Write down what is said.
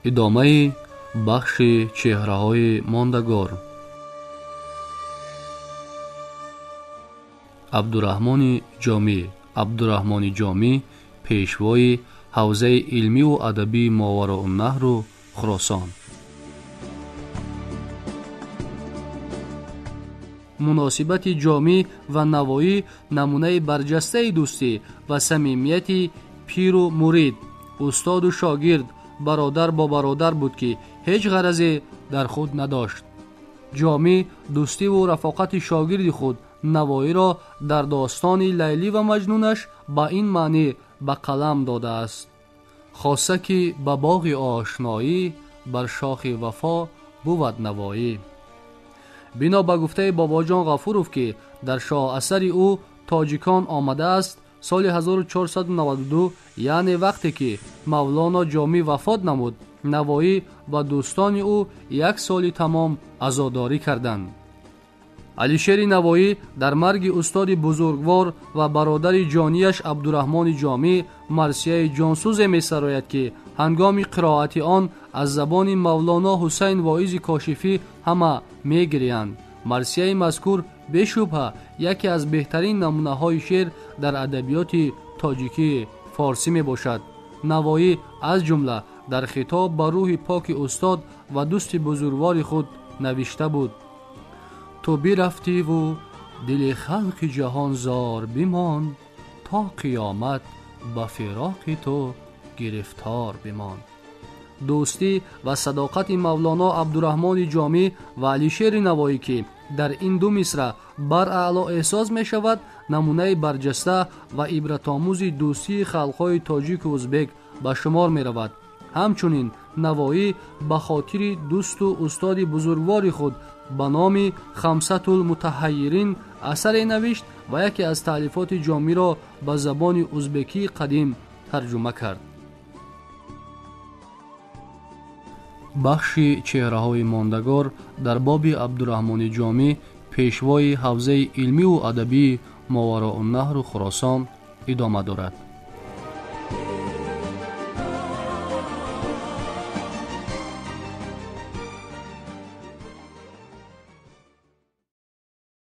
Идомаи бахши чеҳраҳои мондагор. Абдураҳмони Ҷомӣ. Абдураҳмони Ҷомӣ пешвои ҳавзаи илмиву адабии Мовароуннаҳру Хуросон. Муносибати Ҷомӣ ва Навоӣ намунаи барҷастаи дӯстӣ ва самимияти пиру мурид, устоду шогирд, бародар бо бародар буд, ки ҳеҷ ғаразе дар худ надошт. Ҷомӣ дӯстиву рафоқати шогирди худ Навоиро дар достони Лайлӣ ва Маҷнунаш ба ин маънӣ ба қалам додааст: хоса ки ба боғи ошноӣ бар шохи вафо бувад Навоӣ. Бино ба гуфтаи Бобоҷон Ғафуров, ки дар шоҳасари ӯ тоҷикон омадааст, соли 1492, яъне вақте ки Мавлоно Ҷомӣ вафот намуд, Навоӣ ва дӯстони ӯ як соли тамом азодорӣ карданд. Алишери Навоӣ дар марги устоди бузургвор ва бародари ҷонияш Абдураҳмони Ҷомӣ марсияи ҷонсӯзе месарояд, ки ҳангоми қироати он аз забони Мавлоно Ҳусайн Воизи Кошифӣ ҳама мегириянд. Марсияи мазкур бешубҳа яке аз беҳтарин намунаҳои шеър дар адабиёти тоҷикии форсӣ мебошад. Навоӣ аз ҷумла дар хитоб ба рӯҳи поки устод ва дӯсти бузургвори худ навишта буд: ту бирафтиву дили халқи ҷаҳон зор бимонд, то қиёмат ба фироқи ту гирифтор бимонд. Дӯстӣ ва садоқати Мавлоно Абдураҳмони Ҷомӣ ва Алишери Навоӣ, ки дар ин ду мисра бараъло эҳсос мешавад, намунаи барҷаста ва ибратомӯзи дӯстии халқҳои тоҷику узбек ба шумор меравад. Ҳамчунин Навоӣ ба хотири дӯсту устоди бузургвори худ ба номи Хамсатулмутаҳайирин асаре навишт ва яке аз таълифоти Ҷомиро ба забони узбекии қадим тарҷума кард. Бахши чеҳраҳои мондагор дар боби Абдураҳмони Ҷомӣ, пешвои ҳавзаи илмиву адабии Мовароуннаҳру Хуросон идома дорад.